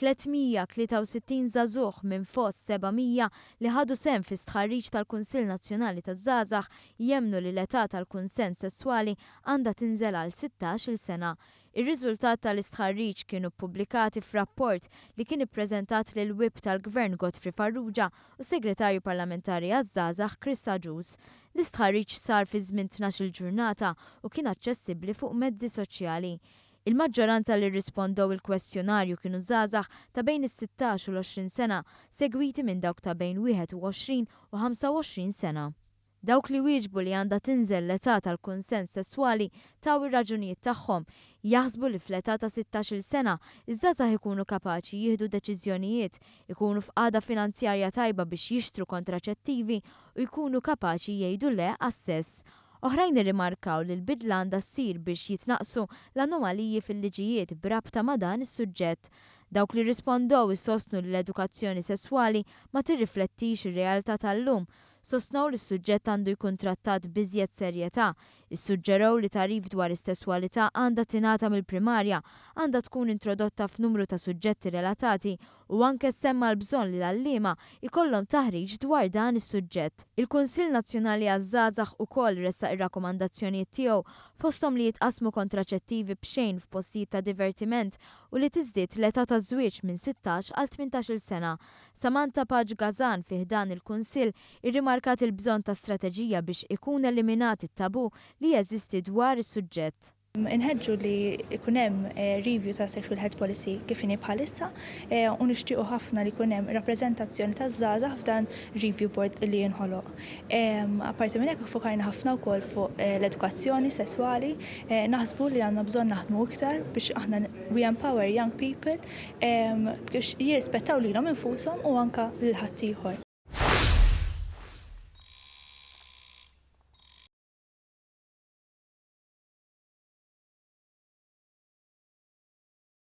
363 żagħżugħ minn fost 700 li ħadu sehem fi stħarriġ tal-Kunsill Nazzjonali taż-Żgħażagħ jemmnu li l-età tal-kunsens sesswali għandha tinżel għal 16-il sena. Ir-riżultat tal-istħarriġ kienu ppubblikati f'rapport li kien ippreżentat lill-Whip tal-Gvern Godfrey Farrugia u Segretarju Parlamentari għaż-Żgħażagħ Chris Agius. L-istħarriġ sar fi żmien 12-il ġurnata u kien aċċessibbli fuq mezzi soċjali. Il-maġġoranza li rrispondew il-kwestjonarju kienu żgħażagħ ta' bejn is-16 u l-20 sena, segwiti minn dawk ta' bejn 21 u 25 sena. Dawk li wieġbu li għandha tinżel l-età tal-kunsens sesswali taw ir-raġunijiet tagħhom. Jaħsbu li fl-età ta' 16-il sena, iż-żgħażagħ ikunu kapaċi jieħdu deċiżjonijiet, ikunu f'qagħda finanzjarja tajba biex jixtru kontraċettivi u jkunu kapaċi jgħidu le għas-sess. Oħrajn irrimarkaw li l-bidla għandha ssir biex jitnaqqsu l-anomaliji fil-liġijiet b'rabta ma' dan is-suġġett. Dawk li rrispondew isostnu li l-edukazzjoni sesswali ma tirriflettix ir-realtà tal-lum. Sostnew li s-suġġett għandu jkun trattat b'iżjed serjetà. Issuġġerew li tagħrif dwar is-sesswalità għandha tingħata mill-primarja, għandha tkun introdotta f'numru ta' suġġetti relatati u anke semma l-bżonn li l-għalliema ikollhom taħriġ dwar dan is-suġġett. Il-Kunsill Nazzjonali għaż-Żgħażagħ ukoll ressaq ir-rakkomandazzjonijiet tiegħu, fosthom li jitqassmu kontraċettivi b'xejn f'postijiet ta' divertiment u li tiżdied l-età taż-żwieġ minn 16 għal 18-il sena. Samantha Pace Gazan fi ħdan il-Kunsill irrimarkat il-bżonn ta' strateġija biex ikun eliminat it-tabu li jeżisti dwar is-suġġett. Inħeġġu li jkun hemm review ta' sexual health policy kif inhi bħalissa u nixtiequ ħafna li jkun hemm rappreżentazzjoni taż-żgħażagħ f'dan review board li jinħoloq. Apparti minn hekk, fokajna ħafna wkoll fuq l-edukazzjoni sesswali, naħsbu li għandna bżonn naħdmu iktar biex aħna we empower young people biex jirrispettaw lilhom infushom u anka lil ħaddieħor.